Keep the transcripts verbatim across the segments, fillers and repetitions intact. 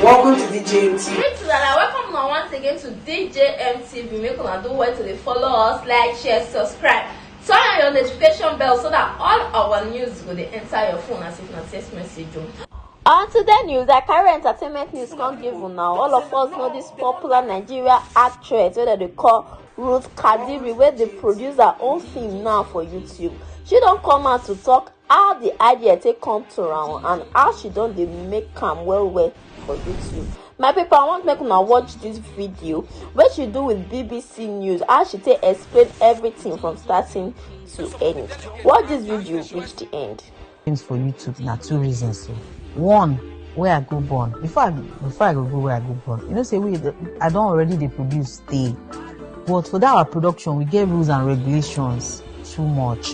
Welcome to D J M T V. Greetings and I welcome una once again to D J M T V. Make una do well to dey follow us, like, share, subscribe. Turn on your notification bell so that all our news go dey enter your phone as if na text message o. On today news, I carry entertainment news come give una. All of us know this popular Nigeria actress wey dem dey call Ruth Kadiri, wey dey produce her own film now for YouTube. She don come out to talk how the idea take come to am and how she don dey make am well well for YouTube. My people, I want make una watch this video wey she do with B B C News, how she take explain everything from starting to end. Watch this video reach the end. Things for YouTube na two reasons. So one, where I go born. Before I before I go go where I go born, you know say we I don already dey produce stay, but for that our production we get rules and regulations too much.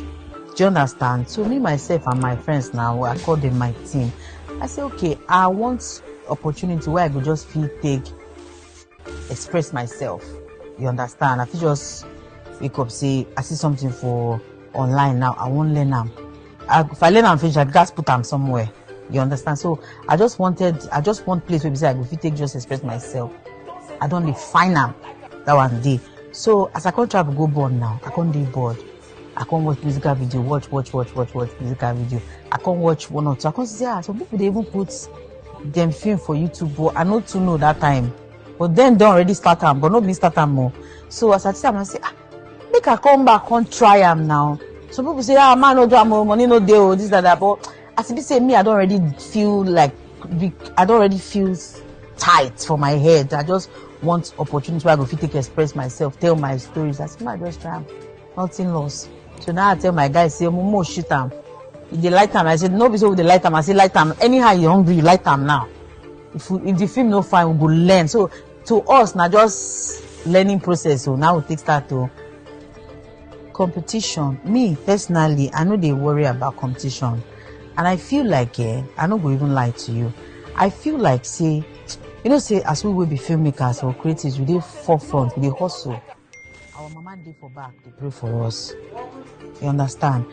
Do you understand? So me myself and my friends now, I call them my team. I say okay, I want opportunity where I go just feel take express myself. You understand? I fit just wake up say I see something for online now. I wan learn am. I, if I learn am finish, I gats put am somewhere. You understand? So I just wanted, I just want place where be say I go fit take just express myself. I don dey find am that one day. So as I come travel go born now, I come dey bored. I come watch musical video, watch, watch, watch, watch, watch musical video. I come watch one or two. I come see say ah, some people dey even put dem film for YouTube, but I no too know that time. But then don already start am, but no be start am o. So as I see am, I say ah, make I come back, come try am now. Some people say ah, man no do am o, money no dey o, this and that. But as e be say me, I don already feel like big, I don already feel tight for my head. I just want opportunity where I go fit take express myself, tell my stories. I say make I just try am. Nothing lost. So now I tell my guy say, "Mumu, shoot am." If they light am, I said, "No be so we dey light am." I say, "Light am. Anyhow you hungry, you light am now." If we, if the film no fine, we go learn. So to us, na just learning process. So now we take start to competition. Me personally, I no dey worry about competition, and I feel like eh, I no go even lie to you. I feel like say, you know, say as we will be filmmakers or creatives, we dey forefront, we dey hustle. Our mama dey for back dey pray for us. You understand?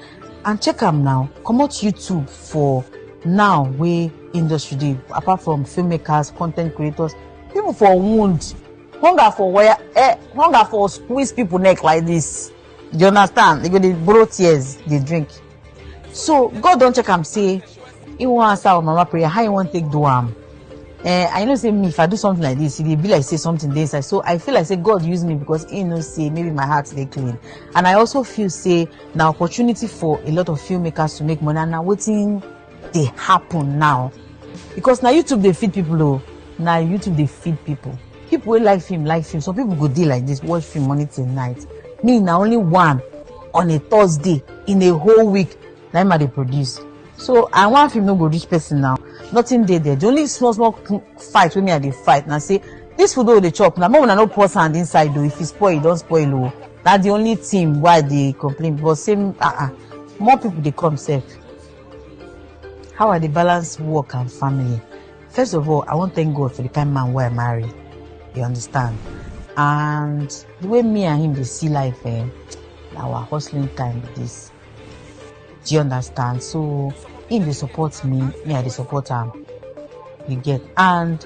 And check am now. Comot YouTube for now wey industry dey, apart from filmmakers, content creators, people for wound, hunger for where, eh, hunger for squeeze people neck like this. You understand? They go dey borrow tears, dey drink. So God don check am say he wan answer our mama prayer. How he wan take do am? Eh, I know say me, if I do something like this, e dey be like say something dey inside. So I feel like say God use me because he know say maybe my heart dey clean. And I also feel say na opportunity for a lot of filmmakers to make money, and na wetin dey happen now. Because na YouTube dey feed people o, na YouTube dey feed people. People wey like film like film. Some people go dey like this, watch film morning till night. Me na only one on a Thursday in a whole week na him I dey produce. So and one film no go reach person now. Nothing dey there. The only small small fight wey me I dey fight na say this food wey we dey chop na make una no pour sand inside o. If e spoil, e don spoil o. Na the only thing wey I dey complain. But same ah ah, more people dey come sef. How I dey balance work and family? First of all, I wan thank God for the kind man wey I marry. You understand? And the way me and him dey see life, eh, na our hustling time be this. Do you understand? So him dey support me, me I dey support am. You get? And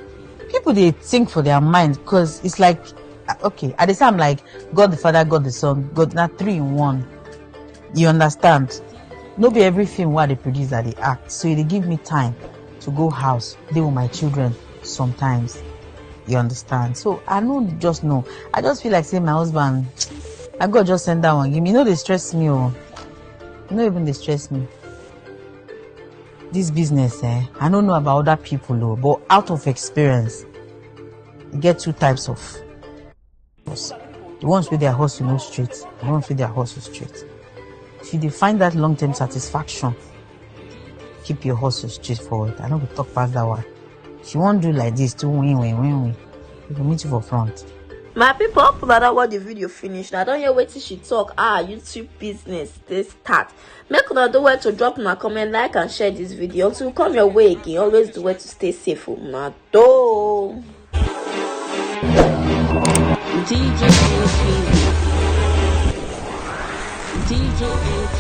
people dey think for their mind because it's like, uh, okay, I dey say I'm like God the Father, God the Son, God na three in one. You understand? No be every film wey I dey produce I dey act, so e dey give me time to go house, dey with my children sometimes. You understand? So I no just know. I just feel like say my husband, na God just send that one give me. E no dey stress me o. E no even dey stress me. This business, eh, I no know about other people o, but out of experience, e get two types of us. The ones wey their hustle no straight, the ones wey their hustle straight. If you dey find that long-term satisfaction, keep your hustle straight forward. I no go talk pass that one. If you wan do like this, do win win win win. We go meet you for front. My people, hope una don watch the video finish. Una don hear wetin she talk. Ah, YouTube business dey start. Make una do well to drop una comment, like and share this video. Until we come your way again, always do well to stay safe. Una do. D J A K. D J A K.